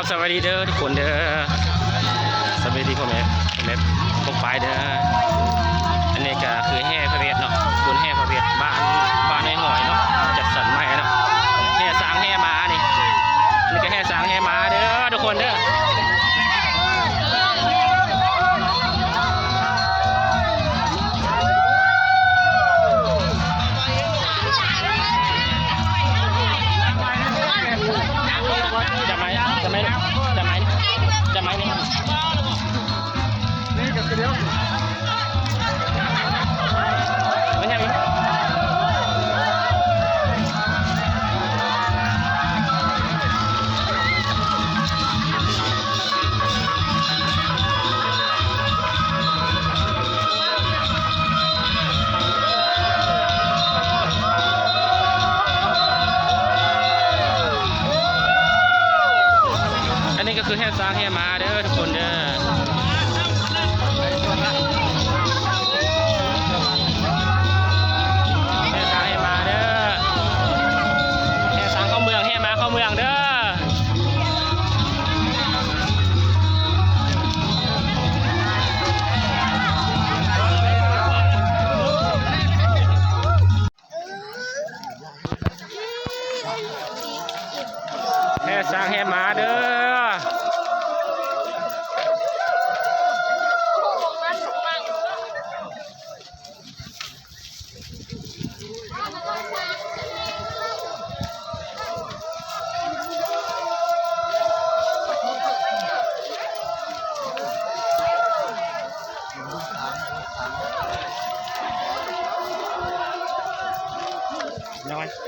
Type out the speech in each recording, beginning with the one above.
ສະບາຍດີເດີທຸກຄົນເດີ ສະບາຍດີພໍ່ແມ່ ພໍ່ແມ່ປ້ອງປາຍເດີ. ອັນນີ້ກະຄືແຫ່ພະເວດເນາະ ບຸນແຫ່ພະເວດ ບ້ານ ບ້ານນ້ອຍໆເນາະ ຈັດສັນໃໝ່ເນາະ ແຫ່ຊ້າງແຫ່ມ້ານີ້ ອັນນີ້ກະແຫ່ຊ້າງແຫ່ມ້າເດີທຸກຄົນເດີ. ຈັບໄມ້ ຈັບໄມ້ ຈັບໄມ້ ຈັບໄມ້ນີ້ ນີ້ກໍຄືດຽວ ມັນຍັງອີກ. ອັນນີ້ກໍຄືແຫ່ຊ້າງແຫ່ມ້າເດີທຸກຄົນເດີ ແຫ່ຊ້າງແຫ່ມ້າເດີ ແຫ່ຊ້າງເຂົ້າເມືອງ ແຫ່ມ້າເຂົ້າເມືອງເດີ. ແຫ່ຊ້າງແຫ່ມ້າເດີ ຍັງໄງ?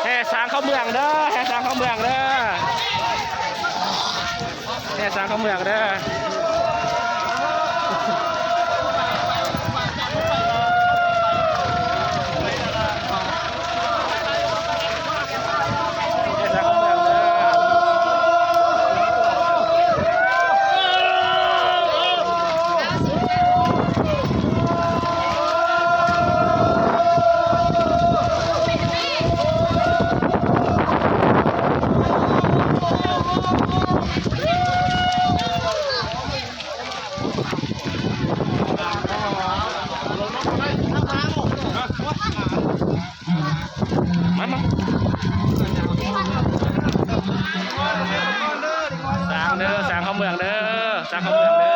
ແຫ່ຊ້າງເຂົ້າເມືອງເດີ ແຫ່ຊ້າງເຂົ້າເມືອງເດີ. ແຫ່ຊ້າງເຂົ້າເມືອງເດີ. ແຫ່ຊ້າງເຂົ້າເມືອງເດີ. ສ້າງເດີ ສ້າງເຂົ້າເມືອງເດີ ສ້າງເຂົ້າເມືອງເດີ.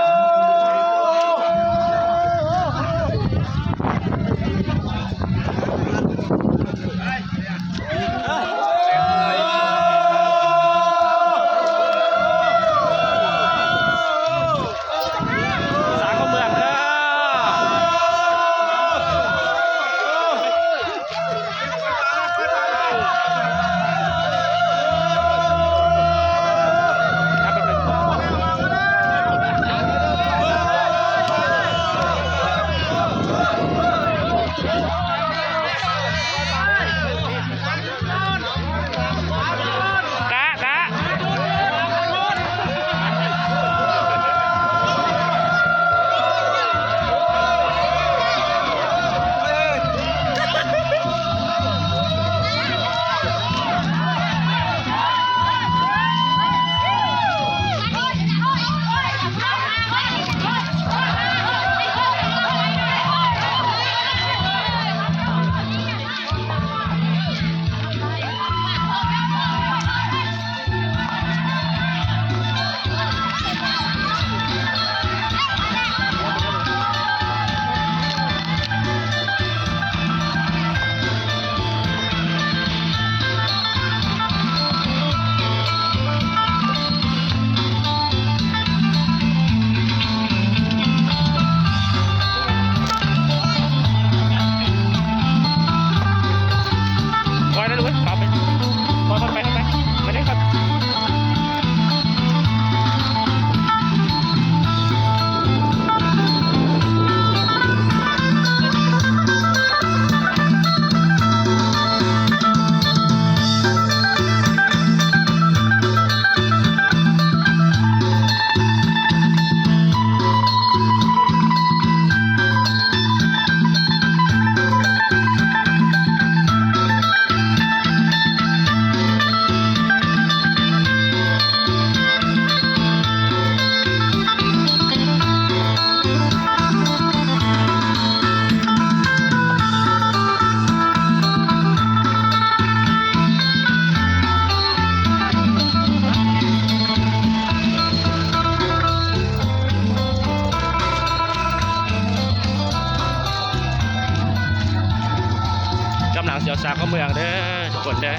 ໄປແລ້ວລູກເອີຍ ເຂົ້າໄປ ໄປ ໄປ ໄປ ໄປເລີຍ ໄປ. ກຳລັງຊິເອົາສາກເຂົ້າເມືອງເດີທຸກຄົນເດີ.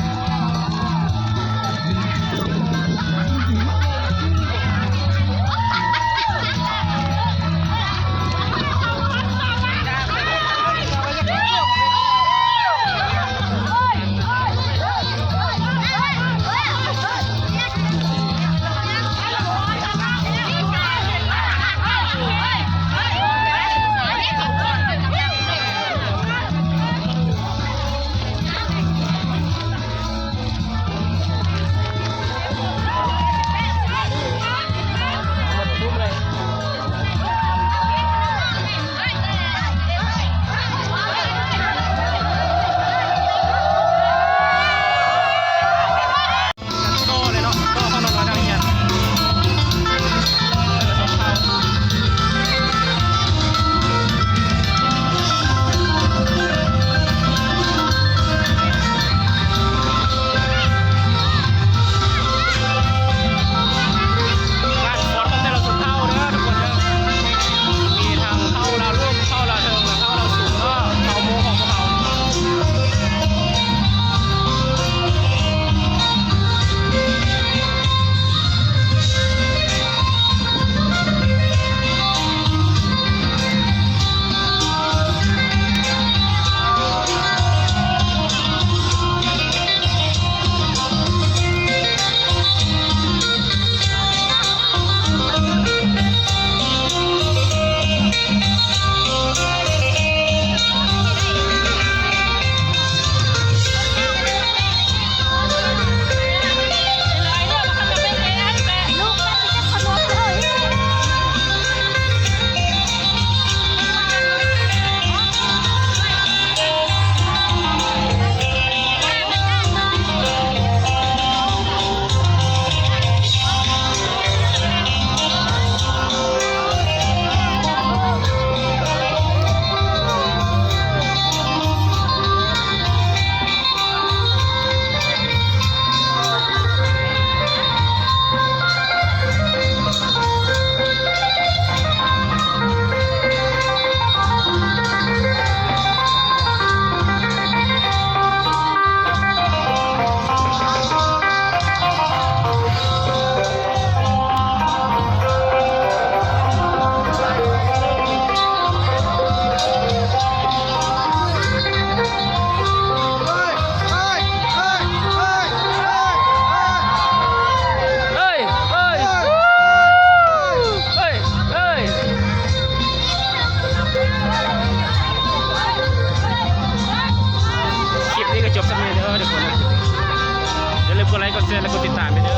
ກົດໄລ ກົດແຊ ແລະ ກົດຕິດຕາມໄປເດີ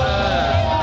້.